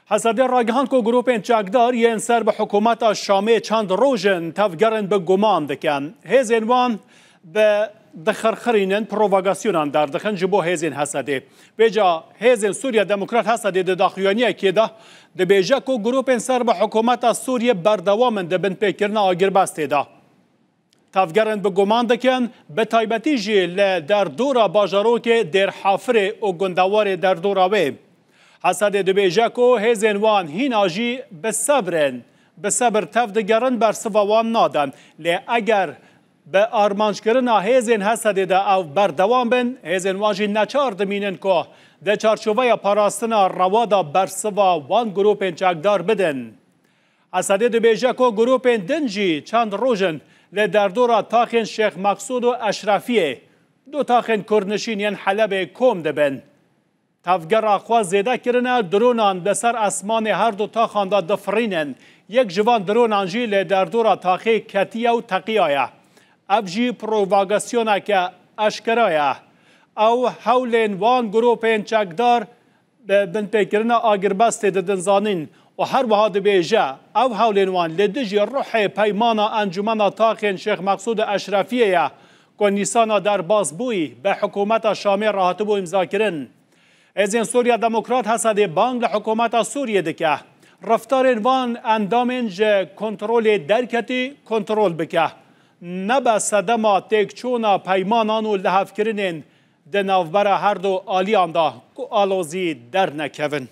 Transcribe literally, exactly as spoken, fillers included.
Hesedê ragihand ku grûpên çekdar yên ser bi hikûmeta Şamê çend roj in tevgerin bi guman dikin. Hêzên wan bi dixirxirînin provokasyonên derdixin ji bo hêzên Hesedê. Vêca hêzên Sûriya Demokrat Hesedê di daxuyaniyekê de dibêje ku grûpên ser bi hikûmeta Sûriyê berdewam in di binpêkirina agirbestê de. Tevgerin bi guman dikin, bi taybetî jî li derdora bajarokê Dêrhafirê û gundewarê derdora wê. Hesedê dibêje ku hêzên wan hîna jî bi sebr in, bi sebir tev digerin, bersiva wan nadin. Lê eger bi armanckirina hêzên Hesedê de ew berdewam bin, hêzên wan jî neçar dimînin ku di çarçoveya parastina rewa de bersiva wan grûpên çekdar bidin. Hesedê dibêje ku grûpên din jî çend roj in li derdora taxên Şêx Meqsûd û Eşrefiyê, du taxên kurdnişîn yên Helebê kom dibin. Tevgera xwe zêde kirine, dronan li ser esmanê her du taxan de difirînin. Yek ji van dronan jî li derdora taxê ketiye û teqiyaye. Ev jî provokasyoneke eşkera ye. Ew hewlên wan grûpên çekdar bi binpêkirina agirbestê didin zanîn û her wiha dibêje, ev hewlên wan li dijî ruhê peymana Encûmena Taxên Şêx Meqsûd û Eşrefiyê ye ku Nîsana derbas bûyî bi hikûmeta Şamê re hatibû îmzakirin. Hêzên Sûriya Demokrat Hesedê bang li hikûmeta Sûriyê dike, reftarên van endamên ji kontrolê derketî kontrol bike, nebe sedema têkçûna peymanan û lihevkirinên di navbera her du aliyan de ku alozî dernekevin.